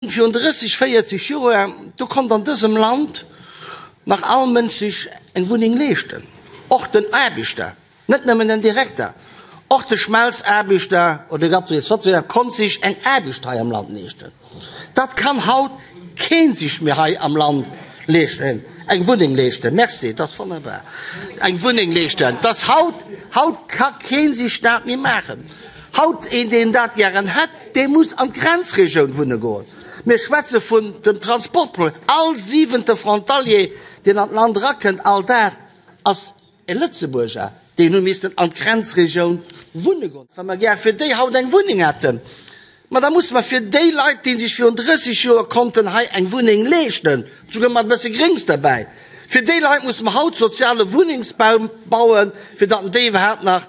Virun 30, 40 Joer, do konnt an dësem Land nach all Mënsch sech eng Wunneng leeschten, och den Aarbechter, net nëmmen den Direkter, och de Schmelzaarbechter oder Gott weess wat wien konnt sech eng Aarbecht hei am Land leeschten. Dat kann haut kee sech méi hei am Land leeschten, eng Wunneng leeschten. Merci, dat ass wonnerbar. Eng Wunneng leeschten, dat haut, haut ka kee sech dat méi maachen. Haut, een deen dat gären hätt, dee muss an d'Grenzregioun wunne goen. Mir schwätze vun dem Transportproblem. All siwente Frontalier, deen an d'Land erakënnt all Dag, ass e Lëtzebuerger. Deen hu missten an d'Grenzregioun wunne goen. Wa mer gär fir déi haut eng Wunneng hätten, ma da musse mer fir déi Leit, déi sech virun 30 Joer konnten hei eng Wunneng leeschten, souguer mat e bësse Gréngs derbäi, fir déi Leit musse mer haut soziale Wunnengsbau bauen, fir datt déi iwwerhaapt nach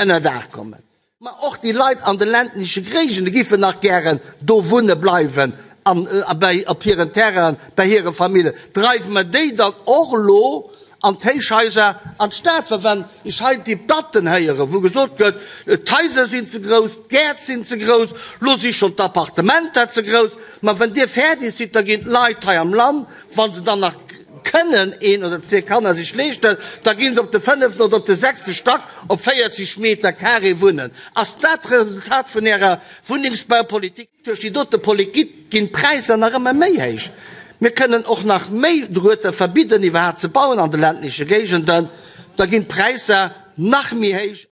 ënner Daach kommen. Ma och déi Leit an de ländleche Géigende giffen nach gären do wunne bleiwen an bäi op hiren Terrainen, bäi hire Famillen. Dreiwe mer déi dann och elo an d'Héichhaiser an d'Stad? Well wann ech hei d'Debatten héieren, wou gesot gëtt, d'Haiser sinn ze grouss, d'Gäert sinn ze grouss, lo si schonn d'Appartementer ze grouss, ma wann Dir fäerdeg sidd, da ginn d'Leit hei am Land, wa se dann nach kënnen een oder zwee Kanner sech leeschten, da ginn se op de fënneften oder op de sechste Stack op 40 Meter carré wunnen. Ass dat d'Resultat vun Ärer Wunnengsbaupolitik? Duerch déi dote Politik ginn d'Präisser nach ëmmer méi héich. Mir kënnen och nach méi drueter verbidden iwwerhaapt ze bauen an de ländleche Géigenden, da ginn d'Präisser nach méi héich.